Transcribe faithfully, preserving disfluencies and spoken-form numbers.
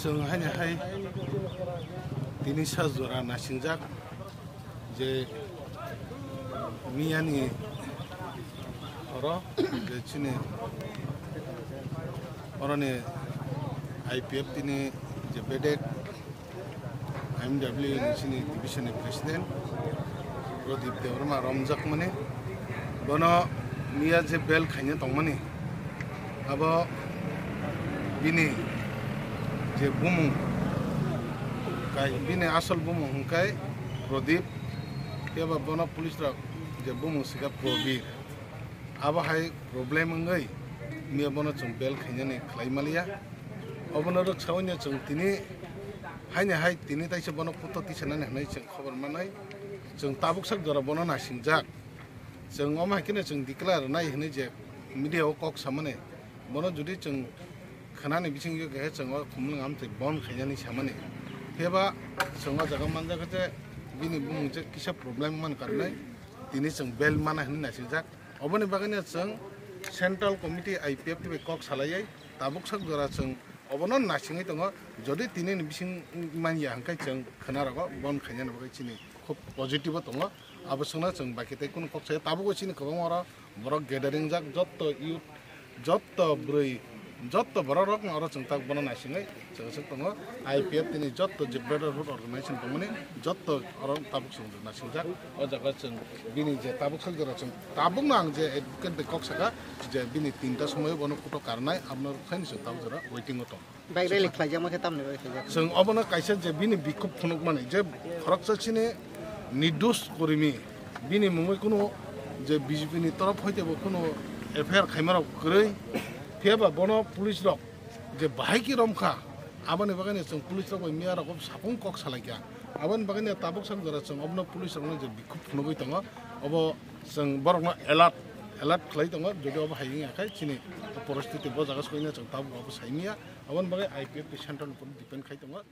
Chwng haino hai tini sa jora nasingjak je miyani oro je chini oroni I P F T ni je bedek M W ni chini division ni president Pradip Debbarma romjakmani, bono miya je bel khaina tongmani, abo bini je bumung, kai bini asol bumung hwnkhe Pradip, phiya ba bono police rok je bumung sika Probir. Abo hai problem wngwi miya bono chwng bel khainani khlai maliya. Obono rwksaui no chwng tini haino hai tini taisa bono puto tisanani hwnwi chwng khobor manwi chwng tabuk sak jora bono nasingjak. Chwng omo hai kheno chwng declare rwnai hwnwi je media o kok samani, bono jodi chwng khwnani bisingtwi khe chwng o khumlwng amtwi bon khainani samani. Phiya ba chwng o jaga manjak khe je bini bumung je kisa problem man karnai tini chwng bel mana hwnwi nasingjak. Oboni bagwino chwng Central Committee I P F T bai kok salaiwi tabuk sak jora chwng obono nasingwi tongo. Jodi tini ni bising manya hwnkhe chwng khwnarogo bon khainani bagwi chini khub positive o tongo. Abo swngno chwng bai khe tei kunu kok saya tabuk chini kwbangma oro borok gathering jak, jotto youth, jotto bwrwi, jotto borok rok oro chwng tak bono naisingwi chwng aswk tongo. I P F T ni jotto je brotherhood organization tongmani jotto oro tabuk chwng nasingjak. O jaga chwng bini je tabuk sak jora chwng tabukno ang je advocate bai kok saka je bini tinta somoi bono kuto karnai, aboni rwkhaino chwng tabuk jora waiting o tong. Bike rally khlaijak ma khe tamni bagwi khlaijak? Chwng obono kaisa je bini bikhuk phunukmani je khoroksa chini nirdosh kormi bini mungwi kunu je B J P ni torof hoite bo kunu F I R khaimarok kwrwi, phiya ba bono police rok je bahai ki romkha, aboni bagwino chwng police rok bai miya rok sapung kok salaikha. Aboni bagwino tabuk sak jora chwng obono police rokno je bikhuk phunugwi tongo, obo chwng borokno alert, alert khlai tongo, jodi obo hai wngya khe chini poristiti bo jaga soino chwng tabuk obo saimanya, aboni bagwi I P F T central ni depend khai tongo.